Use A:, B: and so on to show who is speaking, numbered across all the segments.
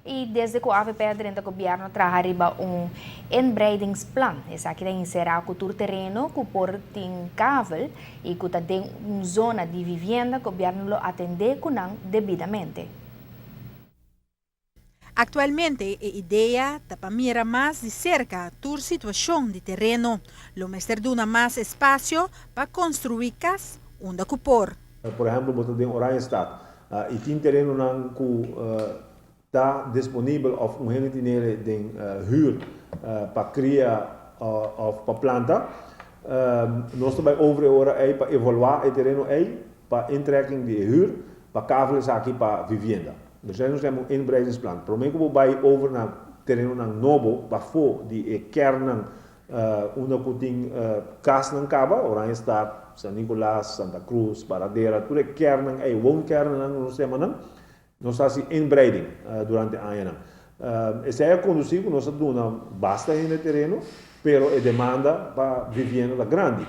A: Y desde cu AVP a drenta gobierno a traha riba un inbreidingsplan. Esaki ta encera cu tur tereno cu por tin kavel y cu ta den un zona di vivienda, gobierno lo atende cu nan debidamente.
B: Actualmente e idea ta pa mira mas di cerca tur situacion di tereno. Lo mester duna mas espacio pa construi cas unda cu por.
C: Por ehempel, bo ta den Oranjestad y tin terenonan cu ta disponibel of un hende tinere den huur pa cria of pa planta. Nos ta bay over e ora ey pa evalua e tereno ey pa intrekking di e huur pa kavel esaki pa vivienda. Dus nos yama un inbreidingsplan. Prome cu bo bay over na terenonan nobo pafo di e kernnan unda cu tin casnan caba, Oranjestad, San Nicolas, Santa Cruz, Paradera, tur e kernnan ey, woonkernnan nos yama nan. Nos a hasi inbreiding durante añanan. Esei a kondusí ku nos a duna basta hende tereno, pero e demanda pa vivienda ta grandi.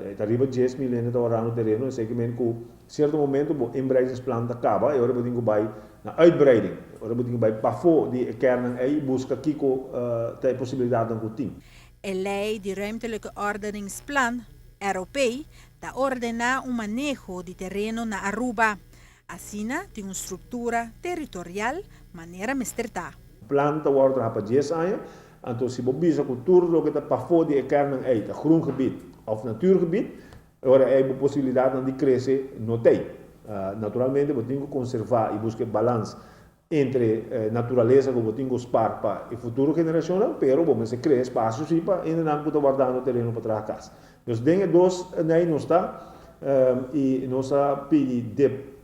C: E ta riba 10,000 hende ta warando tereno, esei ke men ku sierto momento bo inbreidingsplan ta kaba i ora bo tin ku bai na uitbreiding, ora bo tin ku bai pafó di e kernnan ei i buska kiko ta e posibilidatnan ku tin.
B: E lei di Ruimtelijke Ordeningsplan, ROP, ta ordená un maneho di tereno na Aruba. Asina tin un struktura teritorial manera mester ta.
C: Plan ta wòrdu traha pa 10 aña, anto si bo bisa ku tur loke ta pafó di e kernnan ei ta groengebied òf natuurgebied, e ora ei bo posibilidatnan di krese no t'ei. Naturalmente bo tin ku konservá i buska e balans entre naturalesa ku bo tin ku spar pa e futuro generashonnan, pero bo mester krea espasio si pa hendenan ku ta wardando tereno pa traha kas. Dus den e dos nei nos ta i nos a pidi dip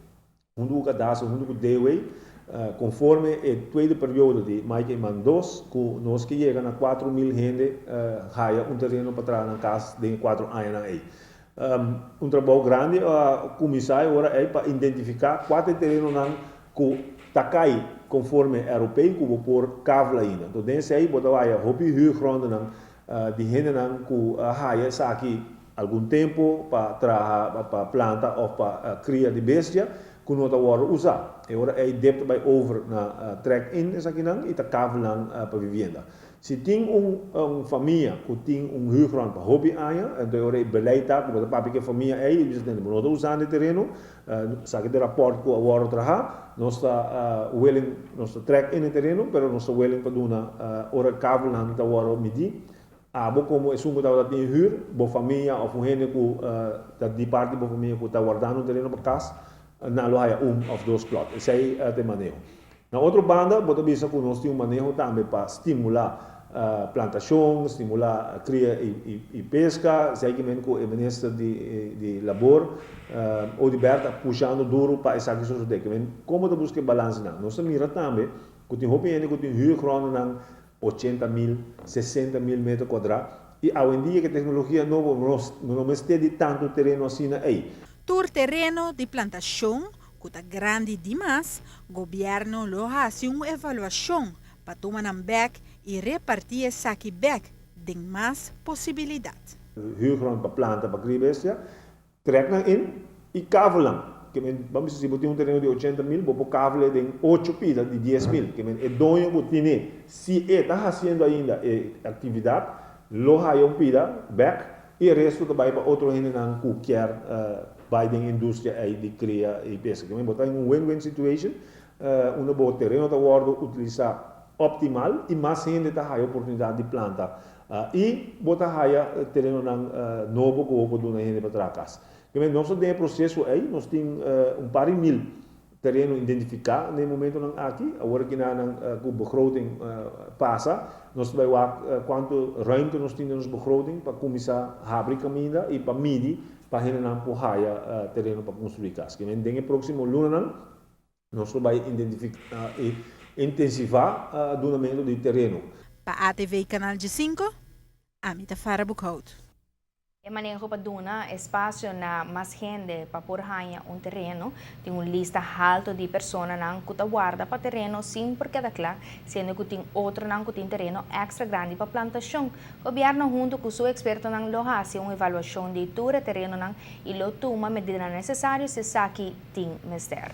C: huntu ku Kadaster, huntu ku DW, konforme e tweede periodo di Mike Eman dos ku nos ke yega na 4000 hende haya un tereno pa traha nan kas den e kuatro añanan ei. Un trabou grandi a kuminsá e ora ei pa identifiká kua ta e terenonan ku ta kai konforme ROP ku bo por kavel ainda. Enton den esei bo ta haya hopi huurgrondennan di hendenan ku a haya esaki algun tempu pa traha, pa planta òf pa kria di bestia ku no ta wòrdu usá. E ora ei dip ta bai over na trek in esakinan i ta kavel nan pa vivienda. Si tin un famia ku tin un huurgrond pa hopi aña, enton e ora ei beleid ta ku bo ta papia ku e famia ei i bisa tende bo no ta usando e tereno, Esaki ta e rapòrt ku a wòrdu trahá. Nos ta willing, nos ta trèk in e tereno, pero nos ta willing pa duna ora e kavelnan ta wòrdu midí. Abo komo esun ku tabata tin hür, bo famia òf un hende ku ta di parti di bo famia ku ta wardando un tereno pa kas, nan lo haya un òf dos plòt. Esei ta e maneho. Na otro banda, bo ta bisa ku nos tin un maneho tambe pa stimulá plantashon, stimulá kria i peska. Esei ki men ku e minister di labor, Oduber, ta pushando duru pa esaki sosodé. Ke men, komo ta buska e balansenan? Nos ta mira tambe ku tin hopi hende ku tin huurgrondennan 80,000, 60,000 meter kuadrá i awendia ku e teknologia nobo nos no mester di tantu tereno asina ei.
B: Tur tereno di plantashon ku ta grandi dimas, gobièrnu lo hasi un evaluashon pa tuma nan bèk i repartí esaki bèk den mas posibilidat.
C: Huurgrond pa planta pa kria bestia, trèk nan in i kavel nan. Ke men, ban bisa si bo tin un tereno di 80,000, bo por kavel e den ocho pida di 10,000. Ke men e doño ku tine, si e ta hasiendo ainda e aktividat, lo haya un pida bèk i e resto ta bai pa otro hendenan ku kier bai den industria ei di kria i peska. Ke men bo ta den un win-win situation unda bo tereno ta wòrdu utilisá optimal i mas hende ta haya oportunidat di planta i bo ta haya terenonan nobo ku bo por duna hende pa traha kas. Ke men nos ta den e proseso ei, nos tin un par di mil tereno identifiká den e momentonan aki. Awor aki nan ku begroting pasa, nos ta bai wak kuantu ruimte nos tin den nos begroting pa kuminsá habri kaminda i pa midi pa hendenan por haya tereno pa konstruí kas. Ke men den e próksimo lunanan nos lo bai identifiká i intensivá dunamentu di tereno.
B: Pa ATV Canal 5, ami ta Farah Boekhout.
A: E maneho pa duna espasio na mas hende pa por haña un tereno. Tin un lista halto di personanan ku ta warda pa tereno sin por keda kla, siendo ku tin otronan ku tin tereno èkstra grandi pa plantashon. Gobièrnu huntu ku su ekspertonan lo hasi un evaluashon di tur e terenonan i lo tuma medidanan nesesario si esaki tin mester.